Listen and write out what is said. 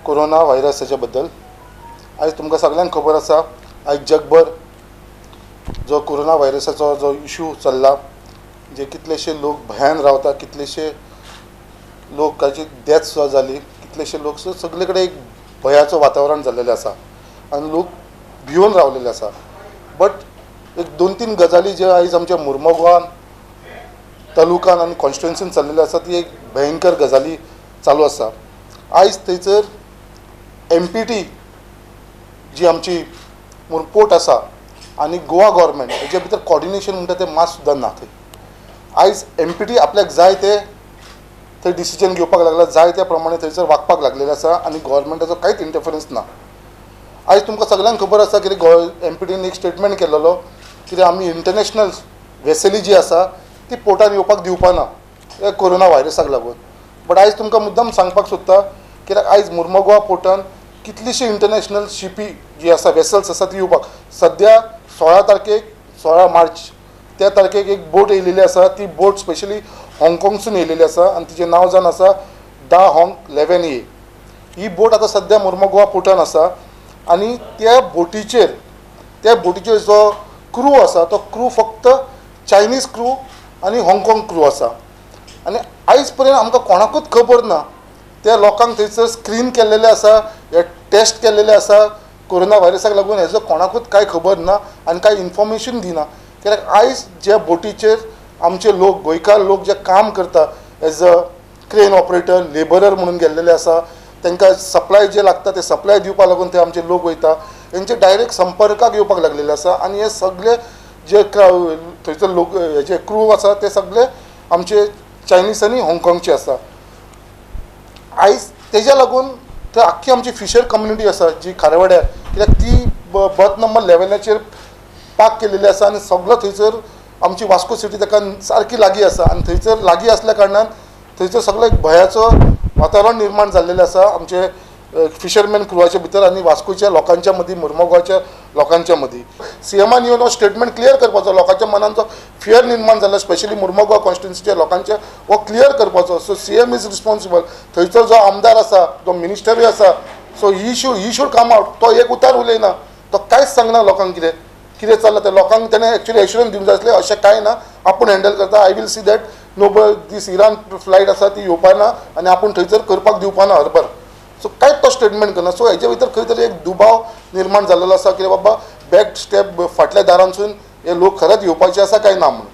Corona व्हायरसाच्या बद्दल. आयज तुमकां सगल्यांक खबर आसा, आयज जगभर जो कोरोना व्हायरसाचो जो इशू चल्ला, जे कितलेशे लोक भंयान रावता, कितलेशे लोकांची डेथ सुद्दां जाली, कितलेशे लोक सगळे कडेन एक भंयाचो वातावरण जाल्लेलें आसा आनी लोक भिवन रावलेले आसा. बट एक दोन तीन गजाली ज्यो आयज आमच्या मुर्मगांवान तालुकान आनी कॉन्स्टिट्युएन्सीन चल्लेली आसा, ती एक भयंकर गजाली चालू आसा. आयज थंयसर एमपीटी जी आमची पोर्ट आसा आनी गोवा गोवोरमेंट हेजे भितर कॉर्डिनेशन म्हणटा तें मात सुद्दां ना. थंय आयज एमपीटी आपल्याक जाय ते थंय डिसिजन घेवपाक लागला, जाय त्या प्रमाणे थंयसर वागपाक लागलेलें आसा आनी गोवोरमेंटाचो कांयच इंटरफरन्स ना. आयज तुमकां सगल्यांक खबर आसा कितें एमपीटीन एक स्टेटमेंट केलेलो कितें आमी इंटरनॅशनल वेसली जी आसा ती पोर्टान येवपाक दिवपाना ह्या कोरोना व्हायरसाक लागून. बट आयज तुमकां मुद्दम सांगपाक सोदता कित्याक आयज मुर्मगांव पोर्टान कितलीशी इंटरनॅशनल शिपी जी आसा, वेसल्स आसा ती येवपाक सद्या 16 तारखेक, 16 मार्च त्या तारखेक एक बोट येयलेली आसा. ती बोट स्पेशली हाँगकाँगसून येयलेली आसा आनी तिचें नांव जावन आसा दा हाँग 11 ए. ही बोट आतां सद्या मुर्मगांव पोर्टान आसा आनी त्या बोटीचेर जो क्रू आसा तो क्रू फक्त चायनीज क्रू आनी हाँगकाँग क्रू आसा. आनी आयज पर्यंत आमकां कोणाकूच खबर ना त्या लोकांक थंयसर स्क्रीन केल्लेले आसा या टेस्ट केल्लेले आसा कोरोना व्हायरसाक लागून, हेजो कोणाकूच कांय खबर ना आनी कांय इन्फॉर्मेशन दिना. कित्याक आयज ज्या बोटीचेर आमचे लोक, गोंयकार लोक जे काम करता as a crane operator, labourer म्हणून गेल्लेले आसा, तांकां सप्लाय जे लागता ते सप्लाय दिवपा लागून ते आमचे लोक वयता, तेंचे डायरेक्ट संपर्काक येवपाक लागलेले आसा. आनी हे सगळे जे थंयसर लोक हेजे क्रू आसा ते सगळे आमचे चायनीज आनी हाँगकाँगचे आसा. आयज तेज्या लागून थंय आख्खी आमची फिशर कम्युनिटी आसा जी खारेवाड्यार, कित्याक ती बर्थ नंबर 11चेर पार्क केलेली आसा आनी सगळो थंयसर आमची वास्को सिटी ताका सारकी लागीं आसा आनी थंयसर लागीं आसल्या कारणान थंयसर सगळो एक भंयाचो वातावरण निर्माण जाल्लेलें आसा आमचे फिशरमॅन क्रुवाच्या भितर आनी वास्कोच्या लोकांच्या मदीं, मुर्मगांवच्या लोकांच्या मदीं. सीएमान येवन हो स्टेटमेंट क्लियर करपाचो, लोकांच्या मनान जो फियर निर्माण जाल्लो स्पेशली मुर्मगांव कॉन्स्टिट्युन्सीच्या लोकांच्या, हो क्लियर करपाचो. So CM is responsible. थंयसर जो आमदार आसा, जो मिनिस्टरूय आसा, so he should come out. तो एक उतार उलयना, तो कांयच सांगना लोकांक कितें कितें चल्लां तें. लोकांक तेणें एक्चुअली एश्युरन्स दिवंक जाय आसलें, अशें कांय ना, आपूण हँडल करता, I will see that no this Iran flight आसा ती येवपा ना आनी आपूण थंयसर करपाक दिवपा ना हार्बर. सो कांयच तो स्टेटमेंट करना. सो हेजे भितर खंय तरी एक दुबाव निर्माण जाल्लो आसा की बाबा बॅक स्टेप, फाटल्या दारांसून हे लोक खरेंच येवपाचे आसा काय ना म्हणून.